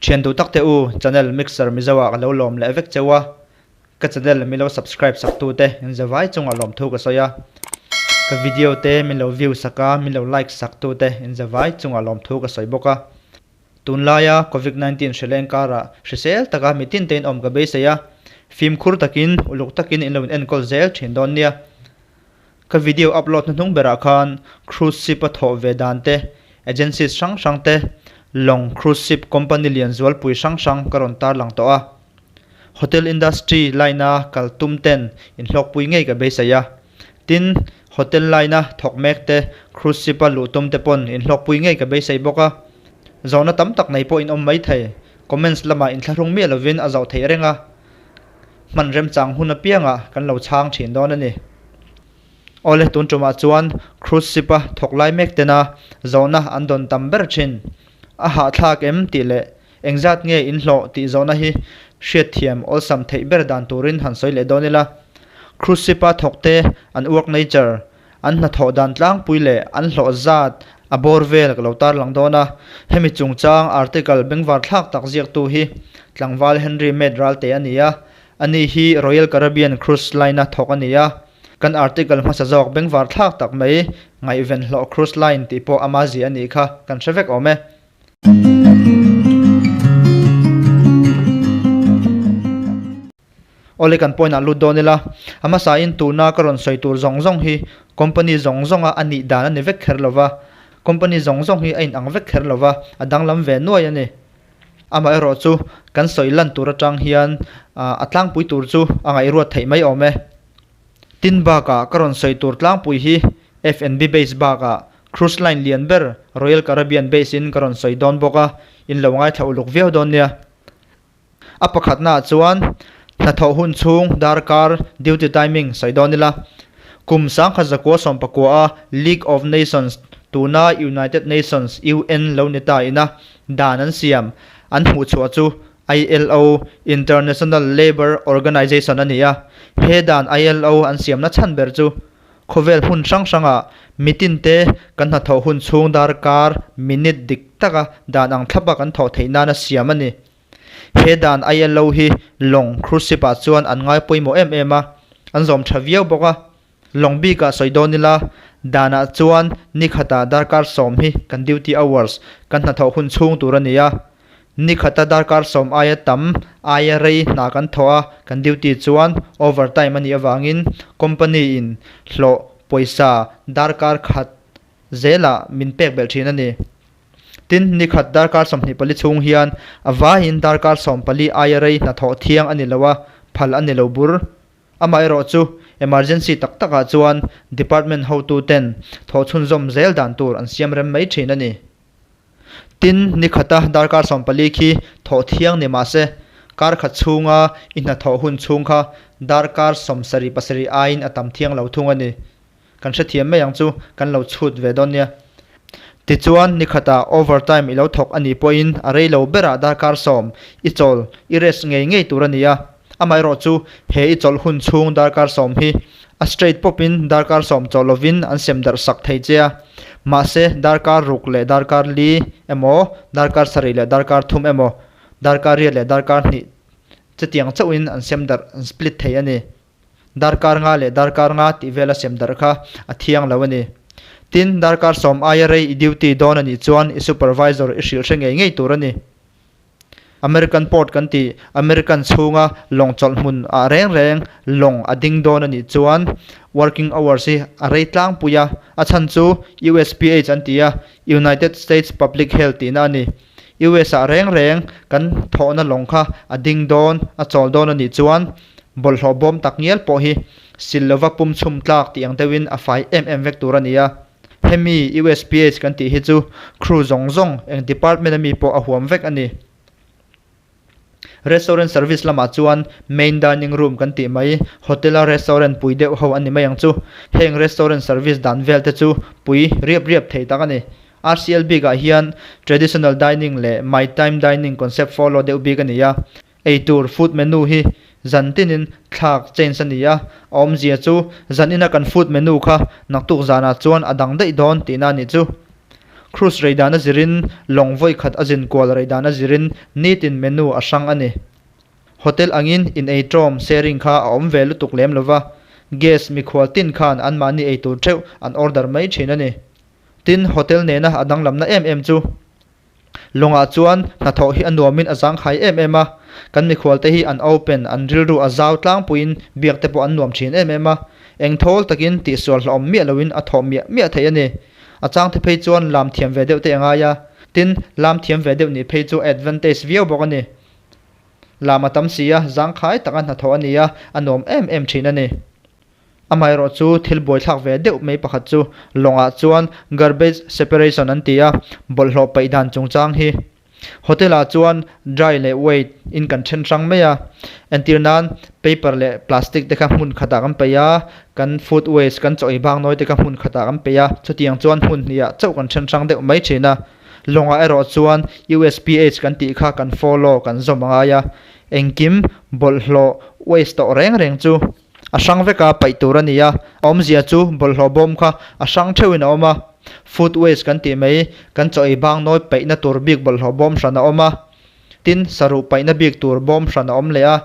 Thian duh tak te u, channel Mixer Mizo ah ka lo lawm leh vek cheu a, ka channel min lo subscribe sak tu te in zavai chungah lawmthu ka sawi a, ka video te min lo view sak a, min lo like sak tu te in zavai chungah lawmthu ka sawi bawk a. Tunlaia Covid 19 hrileng karah hrisel taka mitin te in awm ka beisei a, fimkhur takin uluk takin in lo in enkawl zel thin dawn nia. Ka video upload hnuhnung berah khan cruise ship a thawh ve dan te, agencies hrang hrang te, lawng cruise ship company lian zualpui hrang hrang ka rawn tarlang tawh a. Hotel industry line a kal tum ten inhlawkpui ngei ka beisei a. Tin, hotel line a thawk mek te, cruise ship a luh tum te pawn inhlawkpui ngei ka beisei bawk a. Zawhna tam tak nei pawh in awm maithei, comments lamah inthlahrung miah lovin a zawh theih reng a. Hman remchang hun apiangah kan lo chhang thin dawn a ni. Awle tun tumah chuan cruise ship a thawk lai mek tena zawhna an dawn tam ber thin. A hahthlak em tih leh engzat nge in hlawh tih zawhna hi hriatthiam awlsam theih ber dan turin han sawi leh dawn ila. Cruise ship a thawkte an work nature, an hnathawh dan tlangpui leh an hlawh zat a bawr vel ka lo tarlang dawn a. Hemi chungchang article bengvar thlak tak ziaktu hi tlangval Henry Made Ralte a ni a, ani hi Royal Caribbean Cruise Line-a thawk a ni a. Kan article hmasa zawk bengvar thlak tak mai ngaihven hlawh cruise line tih pawh ama zia a nih kha kan hre vek awm e. Awle kan point ah lut dawn ila, a hmasain tuna ka rawn sawi tur zawng zawng hi company zawng zawnga a nih dan a ni vek kher lova, company zawng zawng hi a inang vek kher lova, a danglam ve nuai a ni. Amaherawh chu kan sawi lan tur atang hian a tlangpui tur chu a ngaihruat theih mai awm e. Tin bakah ka rawn sawi tur tlangpui hi F&B base bakah cruise line lian ber Royal Caribbean base in ka rawn sawi dawn bawk a, in lo ngaithla uluk viau dawn nia. A pakhatnaah chuan hnathawh hun chhung darkar duty timing sawi dawn ila. Kum 1919 a League of Nations tuna United Nations, UN, lo ni ta ina dan an siam an hmuhchhuah chu ILO, International Labour Organization, a ni a. He dan ILO an siamna chhan ber chu khawvel hmun hrang hrangah mitinte kan hnathawh hun chhung darkar minute dik taka dan ang thlapa kan thawh theih nana siam a ni. He dan ILO hi lawng cruise ship ah chuan an ngai pawimawh em em a, an zawm tha viau bawk a. Lawng bikah sawi dawn ila, danah chuan ni khatah darkar 10 hi kan duty hours, kan hnathawh hun chhung tur a ni a. Ni khata darkar 10 aia tam aia rei hna kan thawh a, kan duty chuan overtime a nih avangin company in hlawh pawisa darkar khat zelah min pek belh thin a ni. Tin, ni khat darkar 24 chhung hian a vaiin darkar 14 aia rei hnathawh thiang a ni lo a, phal a ni lo bur. Amaherawh chu emergency tak takah chuan department hotuten thawh chhunzawm zel dan tur an siam rem mai thin a ni. Tin, ni khata darkar 14 khi thawh thiang ni mah se, kar khat chhunga i hnathawh hun chhung kha darkar 77 aiin a tam thiang lo thung a ni. Kan hrethiam mai ang chu, kan lo chhut ve dawn nia. Tichuan, ni khatah overtime i lo thawk a nih pawhin a rei lo berah darkar 10 i chawl, i rest ngei ngei tur a ni a. Amaherawh chu, he i chawlh hun chhung darkar 10 hi a straight pawpin darkar 10 chawl lovin an sem darh sak thei che a. Mahse, darkar 6 leh darkar 4 emaw, darkar 7 leh darkar 3 emaw, darkar 8 leh darkar 2 chutiang chauhin an sem darh, an split thei a ni. Darkar nga leh darkar nga tih vela sem darh kha a thiang lo a ni. Tin, darkar 10 aia rei i duty dawn a nih chuan i supervisor i hrilh hre ngei ngei tur a ni. American port kan tih, American chhunga lawng chawlh hmun ah reng reng lawng a ding dawn a nih chuan working hours hi a rei tlangpui a, a chhan chu USPH an ti a, United States Public Health tihna a ni. US ah reng reng kan thawhna lawng kha a ding dawn, a chawl dawn a nih chuan bawlhhlawh bawm tak ngial pawh hi sil lova pum chhum tlak tih ang deuhin a fai em em vek tur a ni a. Hemi USPH kan tih hi chu crew zawng zawng eng department ami pawh a huam vek a ni. Restaurant service lamah chuan main dining room kan tih mai, hotel a restaurant pui deuh ho a ni mai ang chu. Heng restaurant service dan vel te chu pui riap riap thei tak a ni. RCL bikah hian traditional dining leh my time dining concept follow deuh bik a ni a. Eitur, food menu, hi zan tinin thlak, change, a ni a, a awmzia chu zan ina kan food menu kha naktuk zanah chuan a dang daih dawn tihna a nih chu. Cruise rei dan a zirin, lawng vawi khat a zin kual rei dan a zirin nitin menu a hrang a ni. Hotel angin in ei tawm sharing kha a awm ve lutuk lem lova, guest mikhual tin khan anmahni ei tur theuh an order mai thin a ni. Tin, hotel nena a danglamna em em chu Lawngah chuan hnathawh hi a nuamin a zangkhai em em a, kan mikhualte hi an open, an rilru a zau tlangpuiin biak te pawh an nuam thin em em a, eng thawl takin tihsual hlauhawm miah loin a thawh miah miah theih a ni. A changte phei chuan lam thiam ve deuh te a ngai a, tin, lam thiam ve deuh nih phei chu a advantage viau bawk a ni. Lam a tam si a, zangkhai taka hnathawh a ni a, a nuam em em thin a ni. Amaherawh chu thil buaithlak ve deuh mai pakhat chu lawngah chuan garbage separation an ti a, bawlhhlawh paih dan chungchang hi. Hotel ah chuan dry leh wet in kan then hrang mai a, entir nan paper leh plastic te kha hmun khatah kan paih a, kan food waste kan chaw ei bang nawi te kha hmun khatah kan paih a, chutiang chuan hmun hnih ah chauh kan then hrang deuh mai thin a. Lawngah erawh chuan USPH kan tih kha kan follow kan zawm a ngai a, engkim bawlhhlawh waste tawh reng reng chu A hrang vek a, paih tur a ni a. A awmzia chu bawlhhlawh bawm kha a hrang theuhin a awm a. Food waste kan tih mai, kan chaw ei bang nawi paihna tur bik bawlhhlawh bawm hran a awm a. Tin, saruh paihna bik tur bawm hran a awm leh a.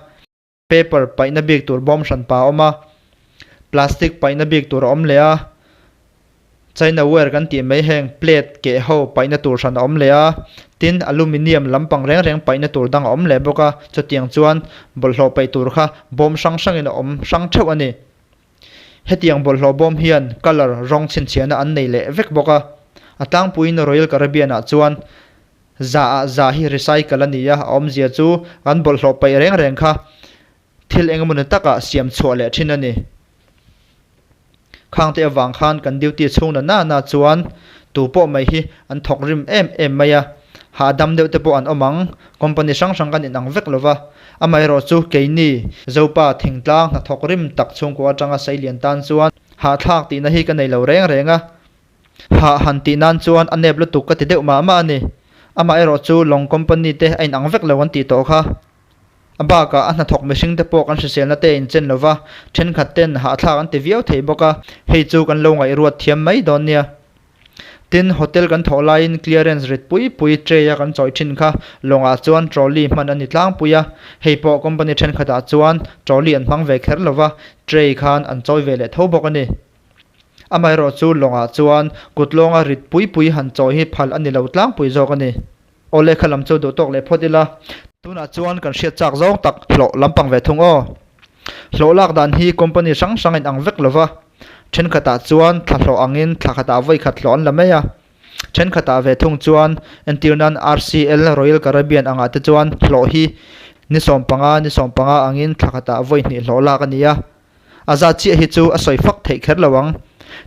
Paper paihna bik tur bawm hran pa a awm a. Plastic paihna bik tur a awm leh a. China ware kan tih mai heng plate keh ho paihna tur hran a awm leh a, tin aluminium lampang reng reng paihna tur dang a awm leh bawk a, chutiang chuan bawlhhlawh paih tur kha bawm hrang hrangin a awm hrang theuh a ni. Hetiang bawlhhlawh bawm hian colour rawng chhinchhiahna an nei leh vek bawk a, a tlangpuiin Royal Caribbean ah chuan za ah za hi recycle a ni a, a awmzia chu kan bawlhhlawh paih reng reng kha thil engemaw ni takah siam chhuah leh thin a ni. Khangte avang khan kan duty chhung na na na chuan tu pawh mai hi an thawk rim em em mai a, hahdam deuh te pawh an awm ang, company hrang hrang kan inang vek lo va. Amaherawh chu keini Zopa thingtlang hnathawk rim tak chhungkua atanga Seilian tan chuan hahthlak tihna hi ka nei lo reng reng a. Hah han tih nan chuan a nep lutuk ka ti deuh mah mah a ni. Amaherawh chu lawng company te a inang vek lo an tih tawh kha. A bakah a hnathawk mihring te pawh kan hriselna te in chen lova, thenkhat ten hahthlak an ti viau thei bawk a, hei chu kan lo ngaihruat thiam mai dawn nia. Tin, hotel kan thawh laiin clearance rit pui pui tray a kan chawi thin kha lawngah chuan trolley hman a ni tlangpui a, hei pawh company thenkhatah chuan trolley an hmang ve kher lova, tray khan an chawi ve leh tho bawk a ni. Amaherawh chu lawngah chuan kut lawnga rit pui pui han chawi hi phal a ni lo tlangpui zawk a ni. Aw lehkha lam chu duh tawk leh phawt ila. Tunah chuan kan hriat chak zawng tak hlawh lampang ve thung aw. Hlawh lak dan hi company hrang hrang in ang vek lova. Thenkhatah chuan thla hlawh angin thla khatah vawi khat hlawh an la mai a. Thenkhatah ve thung chuan entir nan RCL, Royal Caribbean angah te chuan hlawh hi ni 15, ni 15 angin thla khatah vawi hnih hlawh lak a ni a. A zat chiah hi chu a sawi fak theih kher lo ang.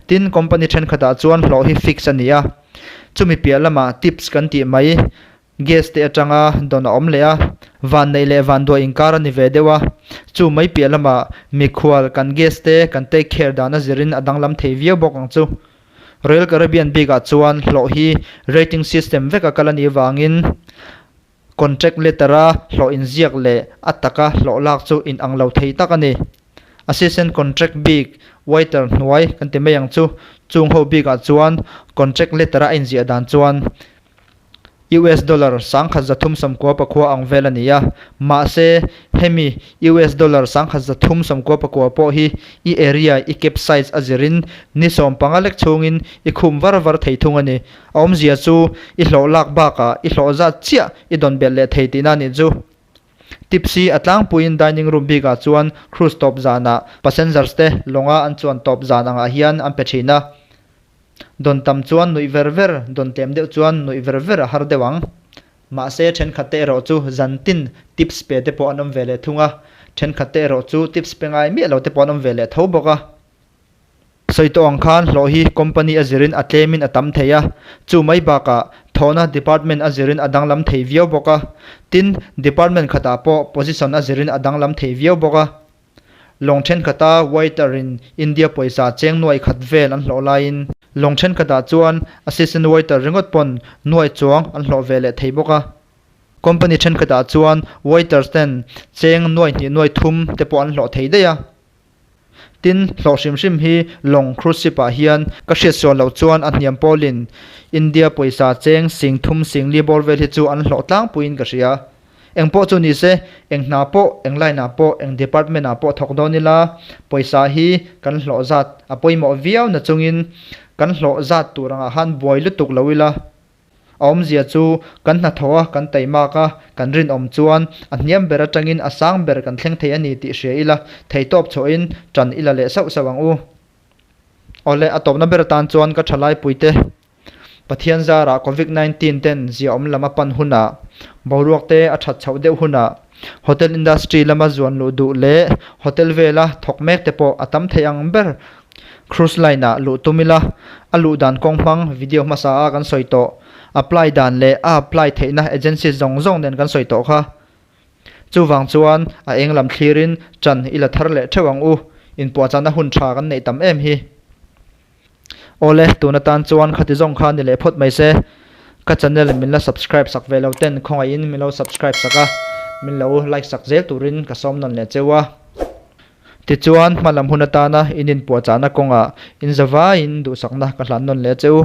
Tin, company thenkhatah chuan hlawh hi fix a ni a. Chumi piah lamah tips kan tih mai, gas te atanga dawn a awm leh a, vanneih leh vanduai inkar a ni ve deuh a. Chu mai piah lamah mikhual kan gas te kan take care dan a zirin a danglam thei viau bawk ang chu. Royal Caribbean bikah chuan hlawh hi rating system veka kal a nih vangin Contract letter-a hlawh inziak leh a taka hlawh lak chu inang lo thei tak a ni. Assistant contract bik, waiter hnuai kan ti mai ang chu, chung ho bikah chuan contract letter-a a inziah dan chuan US dollar 1399 ang vel a ni a. Mahse, hemi US dollar 1399 pawh hi i area, i cap size a zirin ni 15 lek chhungin i khum var var thei thung a ni. A awmzia chu i hlawh lak bakah i hlawh zat chiah i dawn belh leh thei tihna a nih chu. Tips hi a tlangpuiin dining room bikah chuan cruise tawp zanah passengers te lawnga an chuan tawp zan angah hian an pe thin a. Dawn tam chuan nuih ver ver, dawn tlem deuh chuan nuih ver ver a har deuh ang. Mahse thenkhat te erawh chu zan tin tips pe te pawh an awm ve leh thung a, thenkhat te erawh chu tips pe ngai miah lo te pawh an awm ve leh tho bawk a. Sawi tawh ang khan hlawh hi company a zirin a tlemin a tam thei a, chu mai bakah thawhna department a zirin a danglam thei viau bawk a. Tin, department khatah pawh position a zirin a danglam thei viau bawk a. Lawng thenkhatah waiter in India pawisa cheng nuai khat vel an hlawh laiin, lawng thenkhatah chuan assistant waiter ringawt pawn nuai chuang an hlawh ve leh thei bawk a. Company thenkhatah chuan waiters ten cheng nuai hnih nuai thum te pawh an hlawh thei daih a. Tin, hlawh hrim hrim hi lawng, cruise ship, ah hian ka hriat sual loh chuan a hniam pawlin India pawisa cheng sing thum sing li bawr vel hi chu an hlawh tlangpuiin ka hria. Eng pawh chu ni se, eng hna pawh, eng line ah pawh, eng department ah pawh thawk dawn ila, pawisa hi kan hlawh zat a pawimawh viau na chungin kan hlawh zat tur angah khan buai lutuk lo ila. A awmzia chu kan hnathawh a, kan taimak a, kan rinawm chuan a hniam ber atangin a sang ber kan thleng thei a ni tih hria ila, theihtawp chhuahin tan ila leh sauh sauh ang u. Awle, a tawpna ber atan chuan ka thalaipuite Pathian zarah Covid 19 ten ziaawm lam a pan hunah, boruak te a that chhoh deuh hunah, hotel industry lama zuan luh duh leh hotel vela thawk mek te pawh a tam thei ang ber Cruise line ah luh tum ila, a luh dan kawng hmang video hmasa a kan sawi tawh, apply dan leh a apply theihna agency zawng zawng nen kan sawi tawh kha. Chuvang chuan a eng lam thlirin ṭan i la thar leh ṭheuh ang u, inpuahchahna hun ṭha kan neih tam em hi. Awle, tun atan chuan khati zawng kha ni leh phawt mai se. Ka channel min la subscribe sak ve lo ten khawngaihin min lo subscribe sak a, min lo like sak zel turin ka sawm nawn leh cheu a. Tichuan, hma lam hun atana in inpuahchahna kawngah in zavaiin duhsakna ka hlan nawn leh che u.